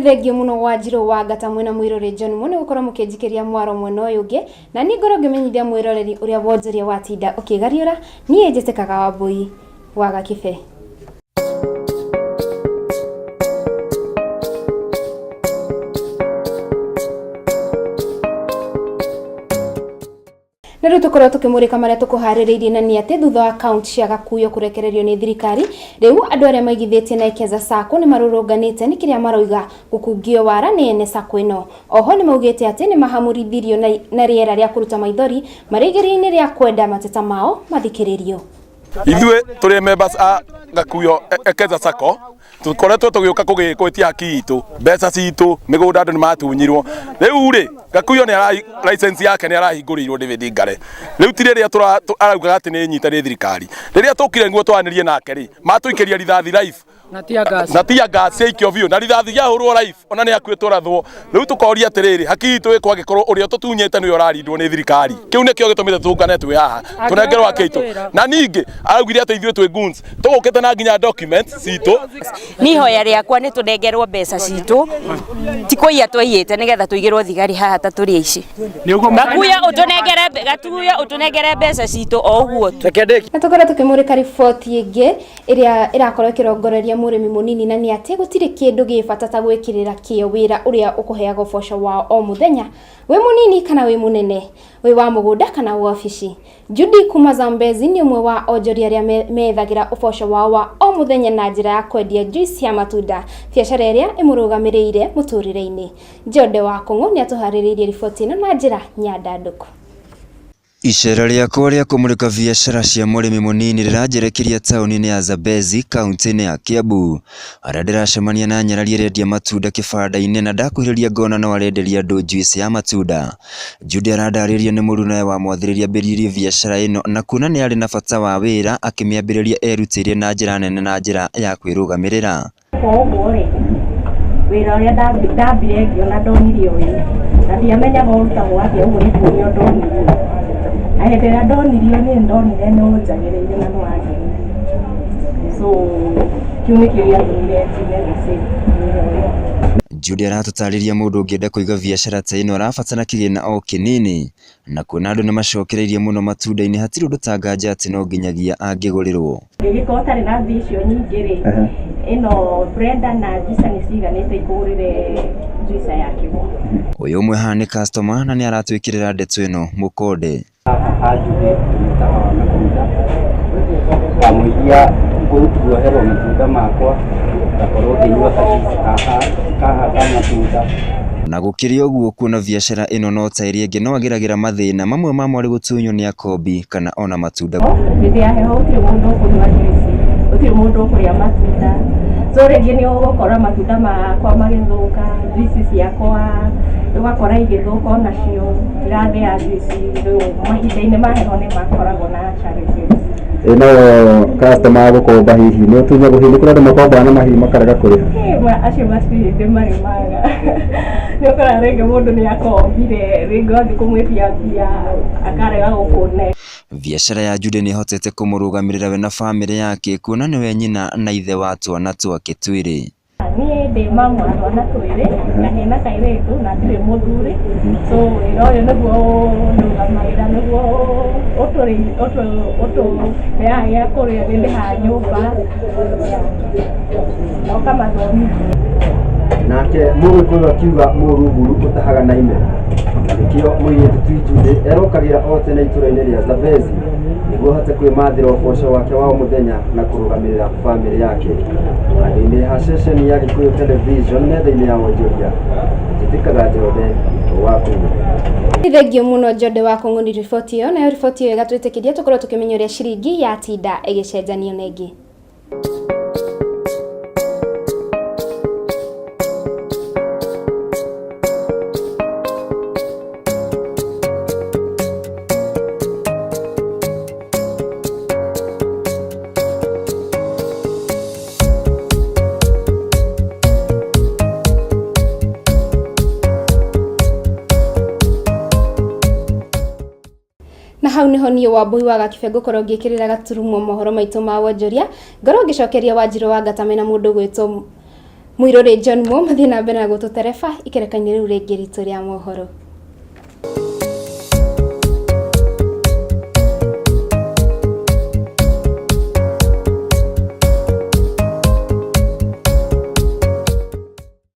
Nĩ thengio mũno Wanjirũ wa Ngata mwĩna mwĩroreri John Mo nĩ gũkorwo mũkĩnjikĩria mwaro mwena ũyũ ũngĩ, na niĩ ngorwo ngĩmenyithia mwĩroreri ũrĩa wonjoria watinda ũkĩgariũra. Niĩ njĩtĩkaga Wambũi wa Gakĩbe. Na rĩu tũkorwo tũkĩmũrĩka marĩa tũkũharĩrĩirie, na nĩ atĩ thutha wa kaunti cia Gakuyo kũrekererio nĩ thirikari, rĩu andũ arĩa maigithĩtie na Ekeza Sacco nĩ marũrũnganĩte nĩ kĩrĩa maroiga gũkungio wara nĩ ene Sacco ĩno. Oho nĩ maugĩte atĩ nĩ mahamũrithirio na rĩera rĩa kũruta maithori marĩ igerio-inĩ rĩa kwenda mateta mao mathikĩrĩrio. Ithuĩ tũrĩ members a Gakuyo Ekeza Sacco, tukoretwo tũgĩũka gwĩtia haki itũ, mbeca citũ, mĩgũnda andũ nĩ matunyirwo. Rĩu rĩ, Gakuyo nĩ license yake nĩ arahingũrĩirwo David Ngare. Rĩu ti rĩrĩa araugaga atĩ nĩ nyite nĩ thirikari. Rĩrĩa tũkire nĩguo twaranĩrie nake rĩ, matũikĩria rithathi live na tear gas. Na tear gas ciaikio biũ, na rithathi rĩahũrwo live, ona nĩ akuĩtwo rathwo. Rĩu tũkoria atĩrĩrĩ, haki itũ ĩkũ angĩkorwo ũrĩa ũtũtunyĩte nĩwe ũrarindwo nĩ thirikari? Kĩu nĩkĩo gĩtũmĩte tũngane twĩ haha tũnengerwo haki itũ. Na ningĩ araugire atĩ ithuĩ twĩ goons, tũgũkĩte na nginya documents citũ. Ni ihoya rĩakwa nĩ tũnengerwo mbeca citũ, ti kũiya twaiyĩte, nĩgetha tũigĩrwo thigari haha ta tũrĩ aici. Gakuya ũtũnengere, Gatuya ũtũnengere mbeca citũ o ũguo tu. Na tũkorwo tũkĩmũrĩka riboti ĩngĩ ĩrĩa ĩrakorwo ĩkĩrongoreria mũrĩmi mũnini, na nĩ atĩ gũtirĩ kĩndũ gĩ bata ta gwĩkĩrĩra kĩo wĩra ũrĩa ũkũheaga ũboco wa o mũthenya, wĩ mũnini kana wĩ mũnene, wĩ wa mũgũnda kana wabici. Judy kuma Zambezi nĩ ũmwe wa onjoria arĩa methagĩra ũboco wao wa o mũthenya na njĩra ya kwendia juice ya matunda, biacara ĩrĩa ĩmũrũgamĩrĩire mũtũrĩre-inĩ. Njode wa Kũng'ũ nĩ atũharĩrĩirie riboti ĩno na njĩra nyandandũku. Icera rĩakwa rĩa kũmũrĩka biacara cia mũrĩmi mũnini rĩranjerekeria taũni-inĩ ya Zambezi, kauntĩ-inĩ ya Kiambu, harĩa ndĩracemania na nyarari ĩrendia matunda kĩbanda-inĩ na ndakuhĩrĩria ngona no arenderia andũ juice ya matunda. Jude arandarĩria nĩ mũrunawe wamwathĩrĩria ambĩrĩrie biacara ĩno, na kuona nĩ arĩ na bata wa wĩra akĩmĩambĩrĩria erutĩire na njĩra nene na njĩra ya kwĩrũgamĩrĩra. Kwa ũguo rĩ, wĩra ũrĩa ndambire ngĩona, ndonirio ũyũ na ndiamenyaga ũrutagwo atĩa, ũguo nĩ kuonio ndonirio. Na hĩndĩ ĩrĩa ndonirio, niĩ ndonire nĩ ũnjagĩrĩire na nĩ wangenirie, so kĩu nĩkĩo gĩatũmire njuge gũcĩ wĩra ũyũ. Jude aratũtarĩria mũndũ ũngĩenda kũiga biacara ta ĩno arabatara kĩgĩna o kĩnini, na kuona andũ nĩmacokereirie mũno matunda-inĩ, hatirĩ ũndũ ta nganja atĩ no nginyagia angĩgũrĩrwo. Ũngĩgĩkorwo ũtarĩ na mbia icio nyingĩ rĩ, ĩno blender na juicer nĩ ciganĩte ikũgũrĩre juicer ya kĩgwa. Ũyũ ũmwe haha nĩ customer na nĩ aratwĩkĩrĩra ndeto ĩno mũkonde. Haha ha Judy tũmĩtaga wa matunda, kamũiria nguoherwo matunda makwa, ngakorwo ngĩnyua kajuici haha haha ka matunda. Na gũkĩrĩ ũguo, kuona biacara ĩno no ta ĩrĩa ĩngĩ no ageragĩra mathĩna, mamwe mamo arĩ gũtunywo nĩ akombi kana ona matunda. Hĩndĩ ya heho gũtirĩ mũndũ ũkũnyua juice, gũtirĩ mũndũ ũkũrĩa matunda, so rĩngĩ nĩ ũgũkora matunda makwa magĩthũka, juice ciakwa ũgakora igĩthũka onacio, ndĩrathĩa juice. Rĩu mahinda-inĩ ma heho nĩ makoragwo na challenges. Ĩ no customer gũkomba, hihi nĩ ũtunyagwo? Hihi nĩ kũrĩ andũ makombaga na mahihi makarega kũrĩha? Acio matirĩ hĩndĩ marĩ maga. Nĩ ũkoraga rĩngĩ mũndũ nĩ akombire, rĩngĩ wathiĩ kũmwĩtia mbia akarega gũkũne. Biacara ya Jude nĩ ĩhotete kũmũrũgamĩrĩra we na bamĩrĩ yake, kuona nĩwe nyina na ithe wa twana twake twĩrĩ. Niĩ ndĩ mamu wa twana twĩrĩ, kahĩĩ na kairĩtu, na ndirĩ mũthuri, so wĩra ũyũ nĩguo ũndũgamagĩra, nĩguo ũtũheaga gĩa kũrĩa, nĩ ndĩhaga nyũmba na ũkamathomithia. Nake mũgĩkũyũ akiuga mũruguru ũtahaga na ime, na nĩkĩo mũirĩtu ti Judy erokagĩra o tene itũra-inĩ rĩa Zambezi nĩguo ahote kwĩmathĩra ũboco wake wa o mũthenya na kũrũgamĩrĩra bamĩrĩ yake. Handũ-inĩ ha ceceni ya Gĩkũyũ Television, metha-inĩ ya wonjoria, njĩtĩkaga Njoroge wa Kũng'ũ. Nĩ thengio mũno Njode wa Kũng'ũ nĩ riboti ĩyo, nayo riboti ĩyo ĩgatwĩtĩkĩria tũkorwo tũkĩmenya ũrĩa ciringi yatinda ĩgĩcenjanio na ĩngĩ. Na hau niho niĩ Wambui wa Gakibe ngũkorwo ngĩkĩrĩra gaturumo mohoro maitũ ma wonjoria, ngorwo ngĩcokeria Wanjirũ wa Ngatame na mũndũ gwĩtwo Mwirore John Mo mathiĩ na mbere na gũtũtereba ikereka-inĩ rĩu rĩngĩ ritũ rĩa mohoro.